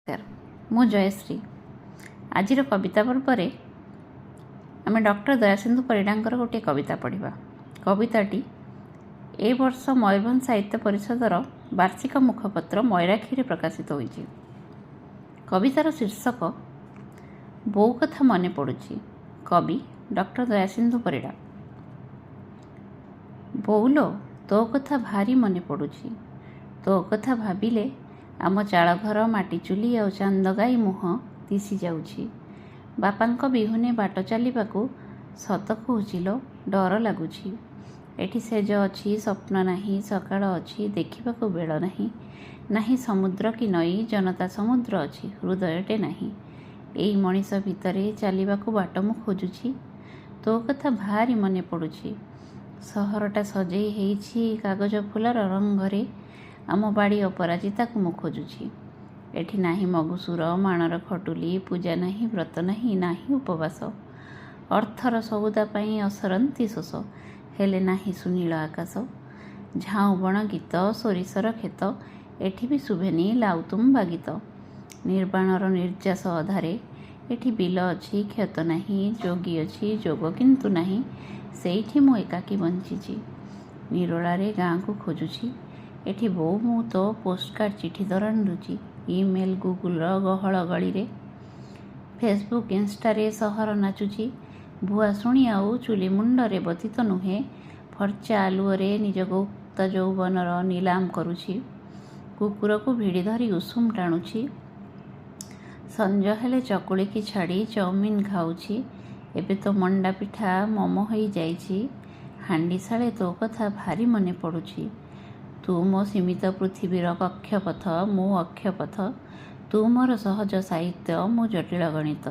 ନମସ୍କାର, ମୁଁ ଜୟଶ୍ରୀ। ଆଜିର କବିତା ପର୍ବରେ ଆମେ ଡକ୍ଟର ଦୟାସିନ୍ଧୁ ପରିଡ଼ାଙ୍କର ଗୋଟିଏ କବିତା ପଢ଼ିବା। କବିତାଟି ଏ ବର୍ଷ ମୟୂରଭଞ୍ଜ ସାହିତ୍ୟ ପରିଷଦର ବାର୍ଷିକ ମୁଖପତ୍ର ମୟୂରାକ୍ଷୀରେ ପ୍ରକାଶିତ ହୋଇଛି। କବିତାର ଶୀର୍ଷକ ବୋଉ କଥା ମନେ ପଡ଼ୁଛି। କବି ଡକ୍ଟର ଦୟାସିନ୍ଧୁ ପରିଡ଼ା। ବୋଉଲୋ, ତୋ କଥା ଭାରି ମନେ ପଡ଼ୁଛି। ତୋ କଥା ଭାବିଲେ ଆମ ଚାଳଘର, ମାଟି ଚୁଲି ଆଉ ଚାନ୍ଦଗାଈ ମୁହଁ ଦିଶି ଯାଉଛି। ବାପାଙ୍କ ବିହୁନେ ବାଟ ଚାଲିବାକୁ, ସତ କହୁଛି ଲୋ, ଡର ଲାଗୁଛି। ଏଠି ଶେଯ ଅଛି, ସ୍ୱପ୍ନ ନାହିଁ। ସକାଳ ଅଛି, ଦେଖିବାକୁ ବେଳ ନାହିଁ। ନାହିଁ ସମୁଦ୍ର କି ନଈ, ଜନତା ସମୁଦ୍ର ଅଛି, ହୃଦୟଟେ ନାହିଁ। ଏଇ ମଣିଷ ଭିତରେ ଚାଲିବାକୁ ବାଟ ମୁଁ ଖୋଜୁଛି। ତୋ କଥା ଭାରି ମନେ ପଡ଼ୁଛି। ସହରଟା ସଜେଇ ହେଇଛି କାଗଜ ଫୁଲର ରଙ୍ଗରେ, ଆମ ବାଡ଼ି ଅପରାଜିତାକୁ ମୁଁ ଖୋଜୁଛି। ଏଠି ନାହିଁ ମଗୁସୁର ମାଣର ଖଟୁଲି, ପୂଜା ନାହିଁ, ବ୍ରତ ନାହିଁ, ନାହିଁ ଉପବାସ। ଅର୍ଥର ସଉଦା ପାଇଁ ଅସରନ୍ତି ଶୋଷ, ହେଲେ ନାହିଁ ସୁନୀଳ ଆକାଶ। ଝାଉଁ ବଣ ଗୀତ, ସୋରିଷର କ୍ଷେତ, ଏଠି ବି ଶୁଭେନି ଲାଉତୁମ୍ବା ଗୀତ। ନିର୍ବାଣର ନିର୍ଯ୍ୟାସ ଅଧାରେ ଏଠି ବିଲ ଅଛି, କ୍ଷେତ ନାହିଁ। ଯୋଗୀ ଅଛି, ଯୋଗ କିନ୍ତୁ ନାହିଁ। ସେଇଠି ମୁଁ ଏକାକୀ ବଞ୍ଚିଛି, ନିରୋଳାରେ ଗାଁକୁ ଖୋଜୁଛି। ଏଠି ବୋଉ, ମୁଁ ତୋ ପୋଷ୍ଟକାର୍ଡ଼ ଚିଠି ଦରାଣ୍ଡୁଛି ଇମେଲ୍, ଗୁଗୁଲର ଗହଳ ଗଳିରେ। ଫେସବୁକ୍, ଇନଷ୍ଟାରେ ସହର ନାଚୁଛି। ଭୁଆସୁଣୀ ଆଉ ଚୁଲିମୁଣ୍ଡ ରେବତୀ ତ ନୁହେଁ, ଫର୍ଚ୍ଚା ଆଲୁଅରେ ନିଜ ଗୁପ୍ତ ଯୌବନର ନିଲାମ କରୁଛି। କୁକୁରକୁ ଭିଡ଼ି ଧରି ଉଷୁମ ଟାଣୁଛି। ସଞ୍ଜ ହେଲେ ଚକୁଳିକି ଛାଡ଼ି ଚାଉମିନ୍ ଖାଉଛି। ଏବେ ତ ମଣ୍ଡା ପିଠା ମୋମୋ ହେଇଯାଇଛି। ହାଣ୍ଡିଶାଳେ ତୋ କଥା ଭାରି ମନେ ପଡ଼ୁଛି। ତୁ ମୋ ସୀମିତ ପୃଥିବୀର କକ୍ଷପଥ, ମୁଁ ଅକ୍ଷପଥ। ତୁ ମୋର ସହଜ ସାହିତ୍ୟ, ମୁଁ ଜଟିଳ ଗଣିତ।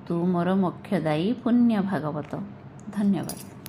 ତୁ ମୋର ମୋକ୍ଷଦାୟୀ ପୁଣ୍ୟ ଭାଗବତ। ଧନ୍ୟବାଦ।